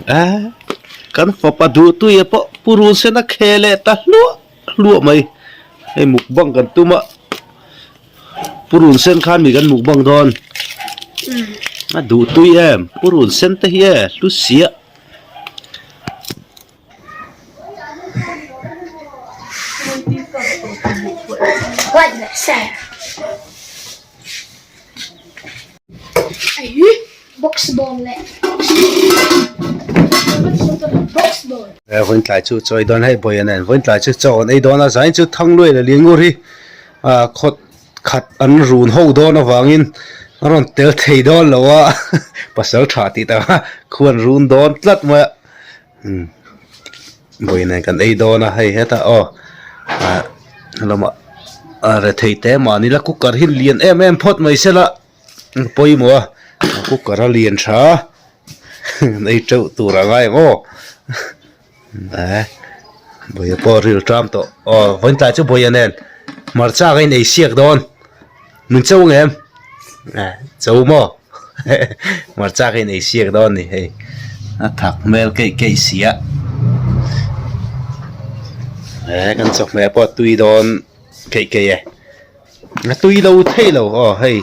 A kan fapa duhtuia pawh purun sen a khel leh ta hluah hluah mai hei mukbang kan tum a purun sen khan mi kan mukbang dawn a duhtui em purun sen te hi e hlu siah. Vawiin tlai chu chaw ei dawn hei bawiah nen vawiin tlai chu chaw an ei dawn a zain chu thangluai leh liangur hi ah khawt khat an run ho dawn avangin a rawn tel thei dawn lo a pasal tha tih tak a khuan run dawn tlat mai a umm bawiah nen kan ei dawn a hei hetah aw ah lamah a rethei te mahni la cooker hi lian em em phawt mai sela. Pawimawh a cooker a lian tha a ei teuh tur a ngai ang aw eh bawihah pawh ril ṭam tawh aw vawiin tlai chu bawihah nen hmarcha ka inei siak dawn min cho ang em eh cho maw hmarcha ka inei siak dawn a ni hei a thak hmel keih keih si a eh kan chawhmeh pawh a tui dawn keih keih e. A tui lo thei lo aw hei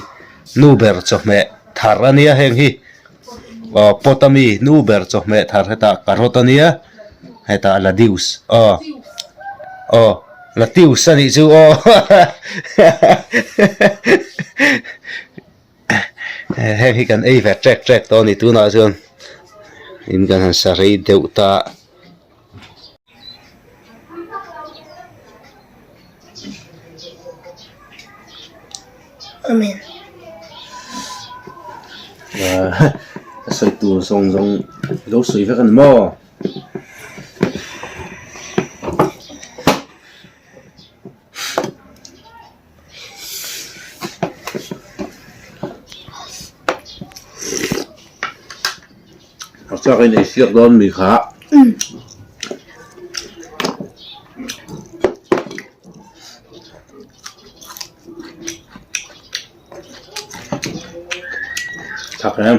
nu ber chawhmeh thar a nia heng hi aw pot ami nu ber chawhmeh thar hetah carrot a nia hetah ladius aw aw latius a nih chu aw heng hi kan ei ve ṭek ṭek tawh a ni tunah chuan in kan han sa rei deuh ta. Amen. Ka sawi tur zawng zawng i lo sawi vek a ni maw? A chak in ei siak dawn mi kha. Thak em?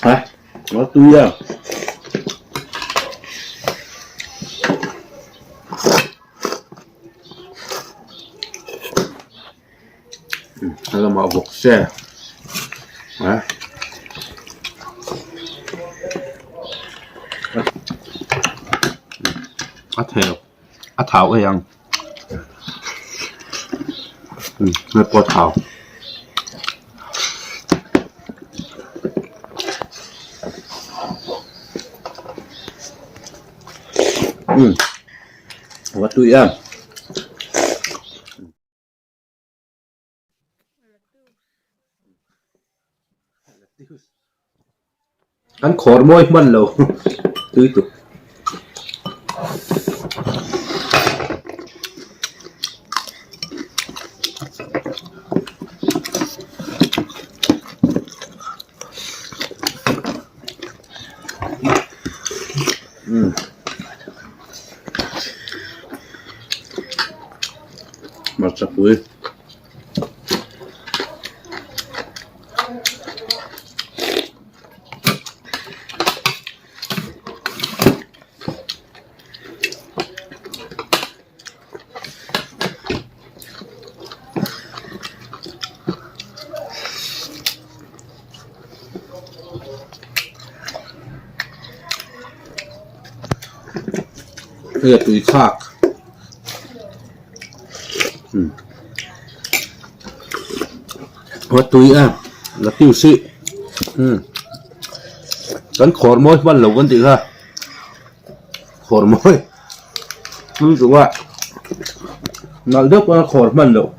A a tui a a lamah vawk se a a theu a thau ei ang hei pawh a thau. A tui em. An khawr mawi hman lo tui tuk. Hmarcha pui. Hei a tui thlak umm a tui em la tiu si umm kan khawr mawi hman lo kan tih kha khawr mawi tui duh a nalh deuh pawn a khawr hman loh.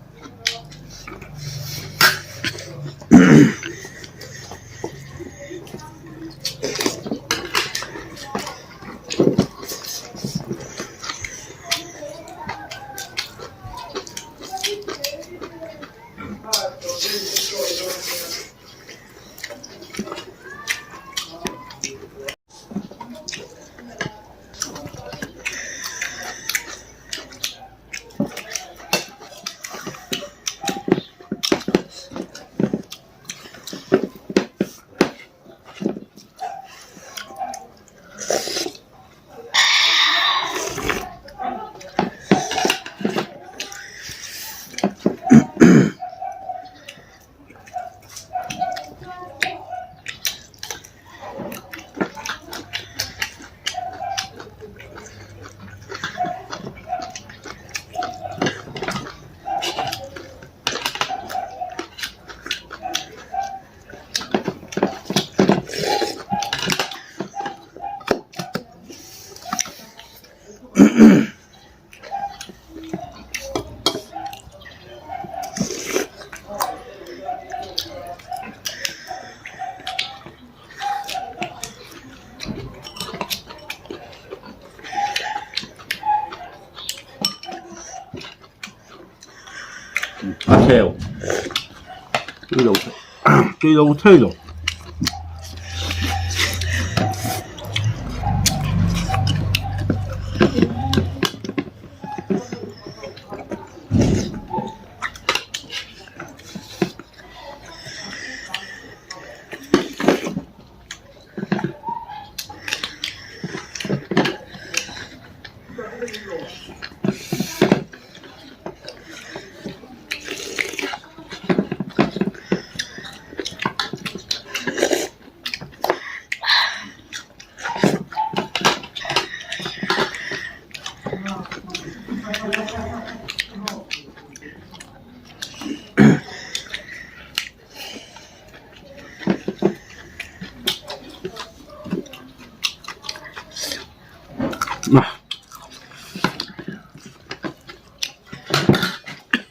A theu. Tui lo tui lo thei lo.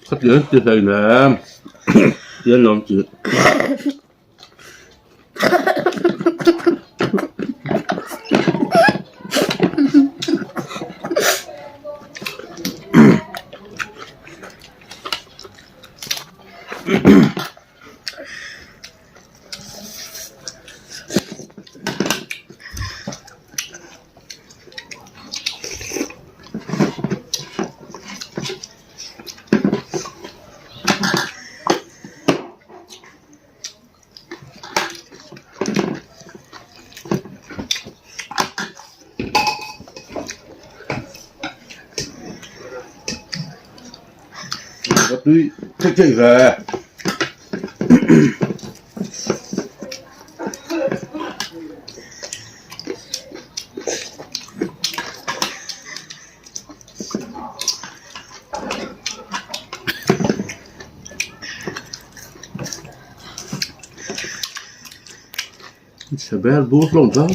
Khatiang ti hleinem tian lawm tih. Ka tui theih theih ve. Chhe ber bur hlawm zau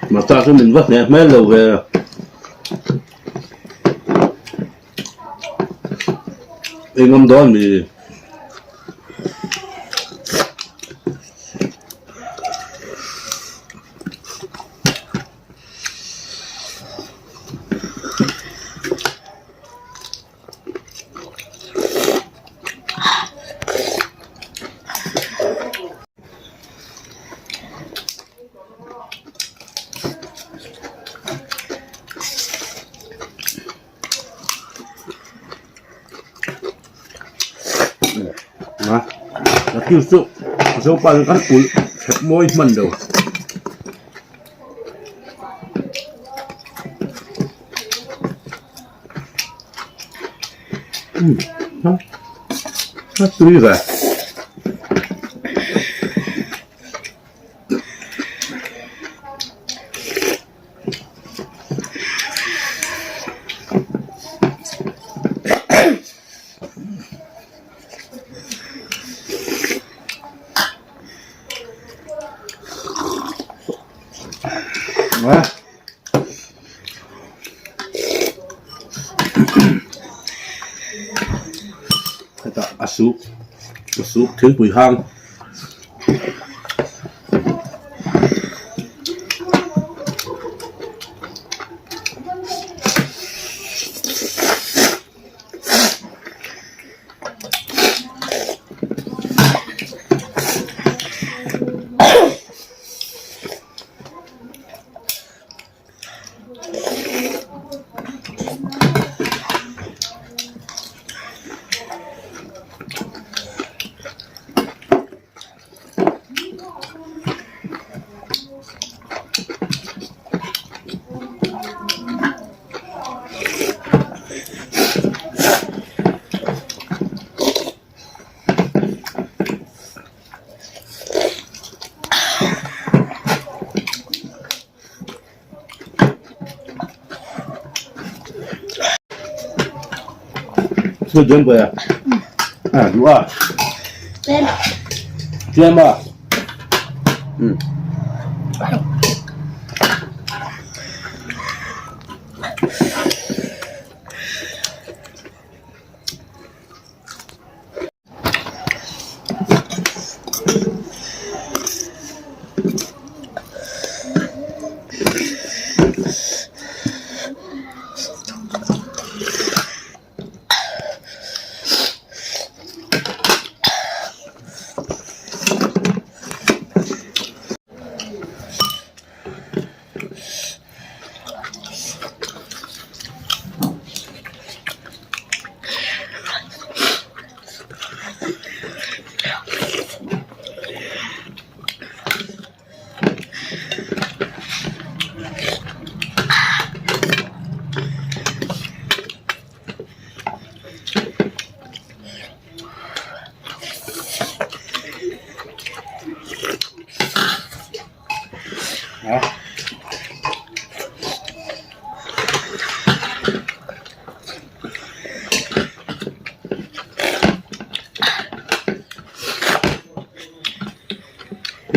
Hmarcha chu min va hneh hmel lo ve. Eng awm dawn mi? Lettuce chu zopa in kan kulh hrep mawi hman lo. A tui ve. Hetah a suk a suk thingpui hang. Duh a tlem a umm.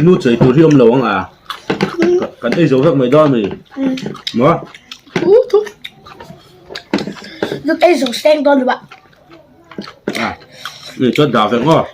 I nu chei tur hi awm lo ang a kan ei zo vek mai dawn a mi maw Ei zo seng dawn lo a. Ni chuan dah vek maw?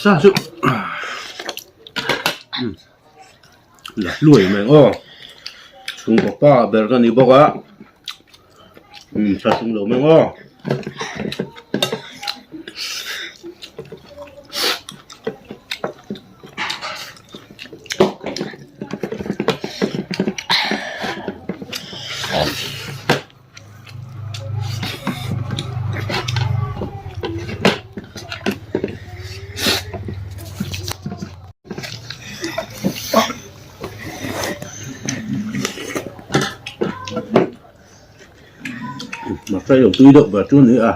Sa chu la hluai mai aw chhungkaw pa ber ka ni bawk a umm tha chung lo mai aw. Hmarcha hi lo tui deuh ber chu a ni a.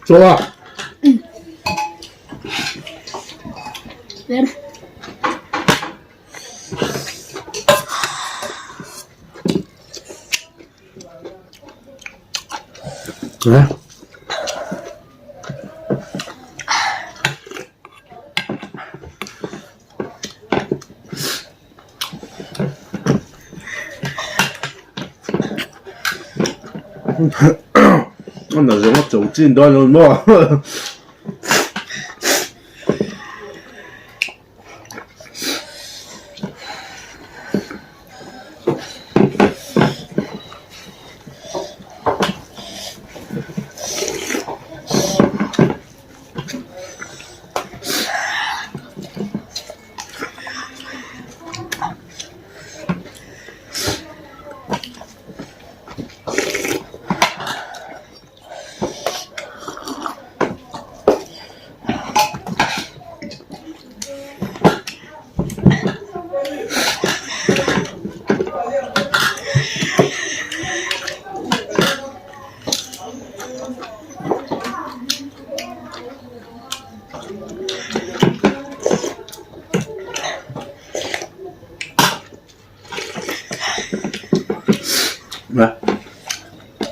Chaw a. A na zawng a cho chin dawn lo maw.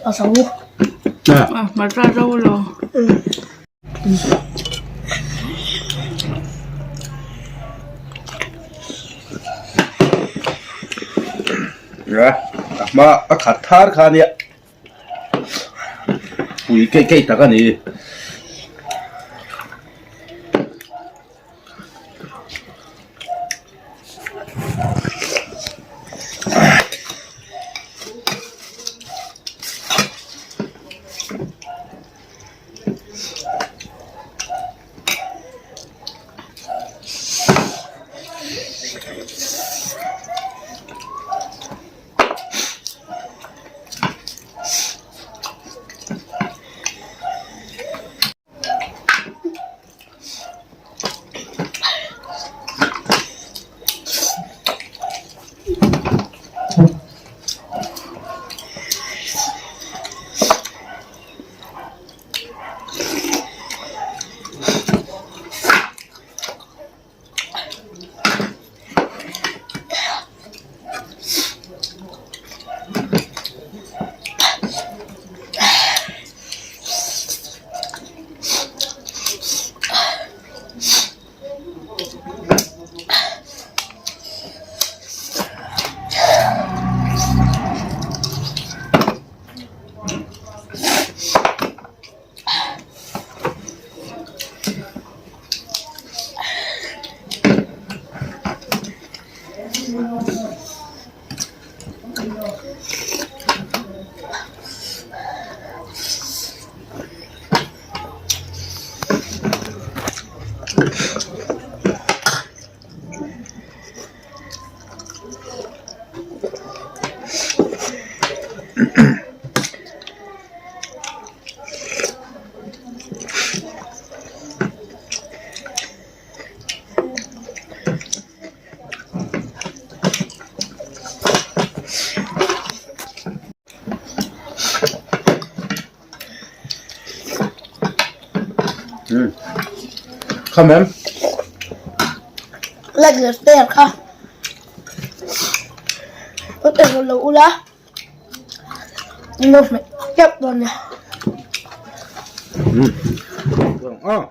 A zo. A hmarcha zo lo. A hma a khat thar kha ania pui keih keih tak a ni. Kham em? Like leh share kha. Lo pe lo ula. Lo hmet teuh dawn nia. Umm.